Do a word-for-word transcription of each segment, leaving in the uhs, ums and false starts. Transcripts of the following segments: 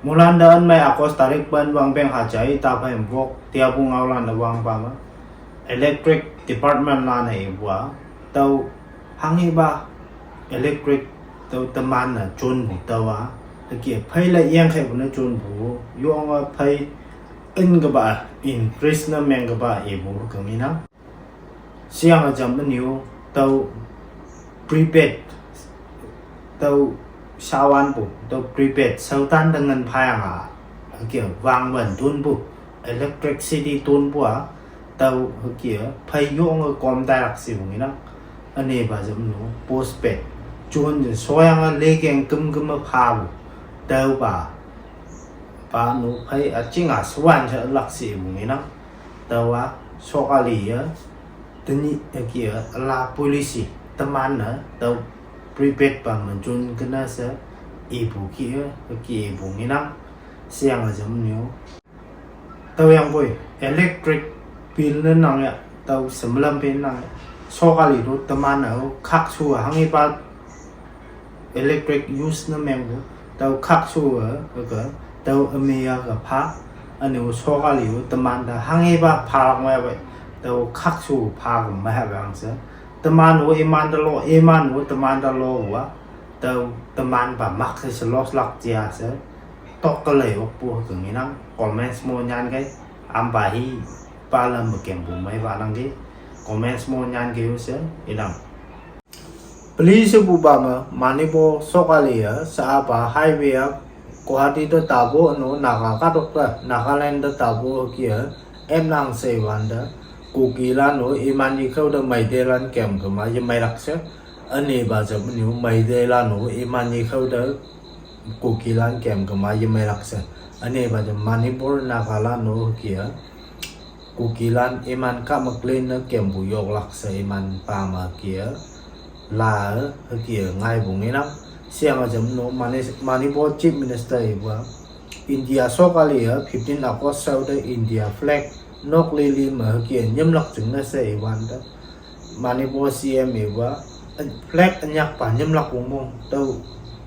Mulan da anmei August tarik pen wangpeng hajai taphei vok tiapu ngaolan da wangpa me, Electric Department lan-e ipu-a, tüo hanghipa electric tüo teman-e jonpu tüo-a, hüke phei le yengkheipu ne jonpu, yonge phei in keba, increase ne meng keba ipu hüke ngenang. Sheyange jam menyu, tüo prepaid, tüo shawanpu, tüo prepaid shaotan te ngen phayang-a, hüke wangwan tonpu, electricity tonpu-a, tüo hüke phei yonge kom tailak shepu ngenang. Ünepa jam nu postpaid, jon je shoyange lekeng küm küm-e phapu, tüopa pa nu phei üjing-a shawan she lak shepu ngenang. Tüowa sokali-e tenyih hüke-a üla policy, teman-e tüo prepaid pa me jon kena she ipu kih-e hüke ipu ngenang. Sheyange jam nu, tüoyangpoi electric bill ne nang ya, tüo semlam pe nang ya, sokali to teman-e khakshu-a hanghipa electric use ne mengpu, tüo khakshu-e hüke, tüo üme-a ke pha, üne-o sokali-o teman te hanghipa phalak mei pei, tüo khakshu pha ke mei hapang she, teman-o iman te lo, iman-o teman te lo-a, tüo teman pa mak she she loss lak jia she, tok ke lei okpu hüke ngenang. Comments mo nyan kei, ampa hi, pa lam me kempu meipa nang kei, comments mo nyan kei-o she inang. Peli shepupa me, Manipur sokali-e sha-a pa highway-a Guwahati te tapu no Naga kahtok te, Nagaland te tapu hüke-a emnang shewante, Kukilan-o iman yikhao te Meiteilan kem kema yemeilak she. Ünepa jam nu Meiteilan-o iman yikhao te Kukilan kem kema yemeilak she. Ünepa jam Manipur Nagalan-o hüke-a Kukilan iman kah me clean ne kempu yoklak she iman pa me hüke-a la-e hüke-a ngaipu ngenang. Sheyange jam nu Mani-, Manipur Chief Minister ipu-a, India sokali-e fifteen August shao te India flag nok lili me hüke-a nyimlak jingne she iwante, Manipur C M ipu-a, flag ünyakpa nyimlak wongpong, tüo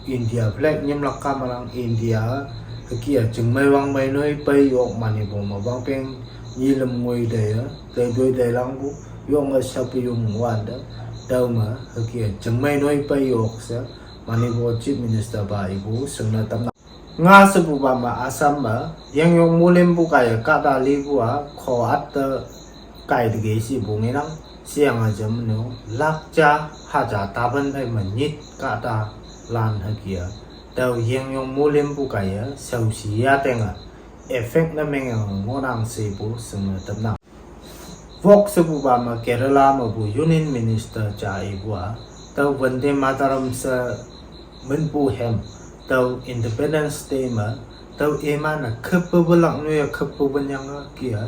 India flag nyimlak kamalang India hüke-a jingmei wangmei noi pei yok Manipur me wangpeng nyi lüm ngoi tei-e, tei toi teilangpu, yonge shapu yong wante, tüo me hüke-a jingmei noi pei yok she, Manipur Chief Minister pa ipu shingne tamnang. Nga shepupa me Assam me, yengyong mulimpu kaiye kahta lipu-a, kho atte kai te kei shepu ngenang. Sheyange jam nu, lak ja haja tapan phei me nyit kahtalan hüke-a, tüo yengyong mulimpu kaiye shaoshi yatenge effect ne mengyange ngohnang shepu shingne tamnang. Wok shepupa me Kerala mepu Union Minister ja ipu-a, tüo Vande Mataram she minpu hem, tüo Independence Day me, tüo iman-e khüppu pelak noiye khüppu penyange hüke-a,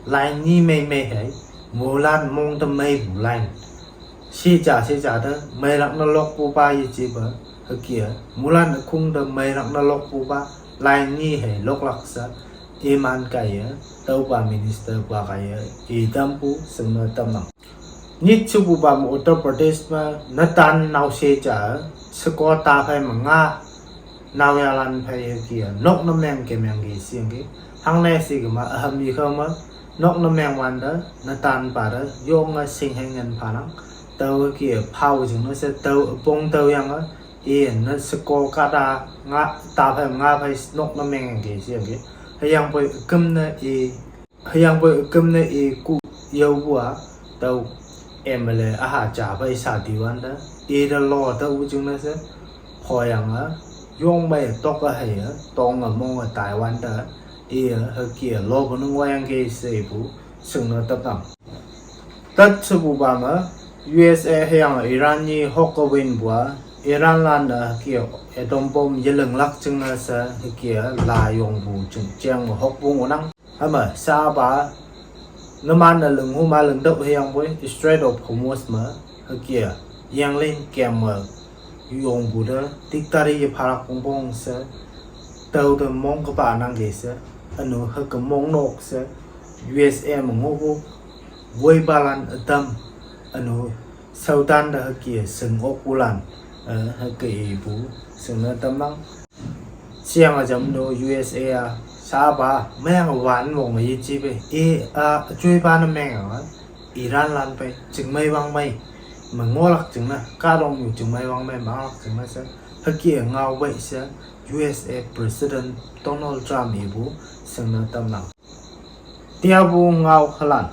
line nyi mei mei hei, mulan mong te meipu line. Shija shija te meilak ne lokpupa yejepa, hüke-a, mulan ükhung te meilak ne lokpupa, line nyi hei loklak she, iman kaiye, tüopa minister pa kaiye, itampu shingne tamnang. Nyit shepupa me Uttar Pradesh me, netan naoshe ja, sheko taphei me nga, naoyhalan phei hüke-a, nok ne meng kemyangki sheyangki, hangne she kema, üham yikhao me, nok ne meng wante, netanpa te, yonge shinghei ngen phanang, tüo hüke-a, phao jingne she tüo üpong tüoyange, i ne sheko kahta, nga, taphei me nga phei nok ne mengyangki sheyangki, hüyangpoi üküm ne i, hüyangpoi üküm ne i ku yaopu-a, tüo M L A üha ja phei shati wante, i te lo tüopu jingne she, phoyange, yongmei tok-e hei-e, tonge monge tai wante, i-e hüke-a lopu nung wayangki shepu, shingne tamnang. Tat shepupa me, U S A hüyange Iran nyi hokke winpu-a, Iranlan-e hüke-a atom bomb yelinglak jingne she hüke-a la yongpu jing jeng me hokpu ngohnang. Hüme shapa, numan-e linghu ma lingtüoh hüyangpoi Strait of Hormuz me, hüke-a, yenglin kem me, yongpu te, dictator yephalak pongpong she, tüo te mong kepa nangki she, ünu hüke mong nok she, U S A me ngohpu, woipalan ütam, ünu shaotan te hüke shing okpulan, eh, hüke ipu, shingne tamnang. Siang a jam nu U S A a sapa mayang wan wong ma yi chi pe. E a chui pa na meng a Iran lan pe ching mai wang mai. Ma ngolak ching na ka dong yu ching mai wang mai ma ngolak ching na sa. Haki a ngau wei sa U S A President Donald Trump i bu sing na tam nang. Tia bu ngau halan.